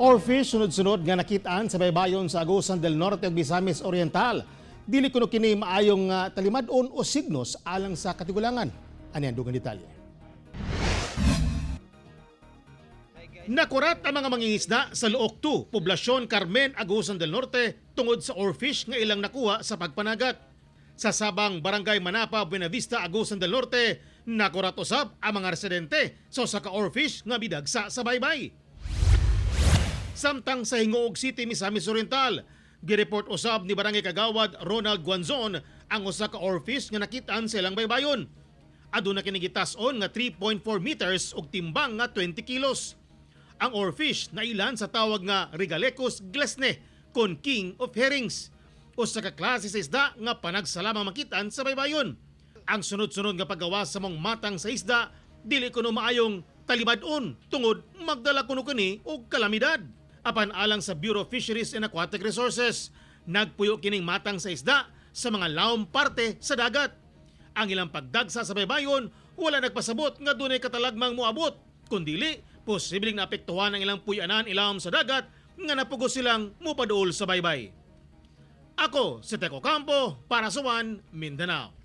Oarfish sunod-sunod nga nakitaan sa baybayon sa Agusan del Norte ug Misamis Oriental. Dili kuno kini maayong talimad-on o signos alang sa katigulangan. Ani ang dugang detalye. Nakurat ang mga mangingisda sa Luok 2, Poblasyon Carmen, Agusan del Norte tungod sa oarfish nga ilang nakuha sa pagpanagat. Sa Sabang, Barangay Manapa, Buenavista, Agusan del Norte, nakurat usab ang mga residente sa usa ka oarfish nga bidagsa sa baybay. Samtang sa Gingoog City, Misamis Oriental, gireport usab ni Barangay Kagawad Ronald Guanzon ang usa ka oarfish nga nakitaan sa ilang baybayon. Aduna kini gitas-on nga 3.4 meters ug timbang nga 20 kilos. Ang oarfish nailan sa tawag nga Regalecus glesne kon King of Herrings. Usa ka klase sa isda nga panagsalamang makitaan sa baybayon. Ang sunod-sunod nga paggawas sa maong matang sa isda dili kuno maayong talibad-on tungod magdala kuno kini og kalamidad. Apan alang sa Bureau of Fisheries and Aquatic Resources, nagpuyo kining matang sa isda sa mga lawom parte sa dagat. Ang ilang pagdagsa sa baybayon wala nagpasabot nga dunay katalagmang moabot, kundili posibleng naapektuhan ang ilang puyanan ilawom sa dagat nga napugos silang mupaduol sa baybay. Ako si Teco Campo para sa One Mindanao.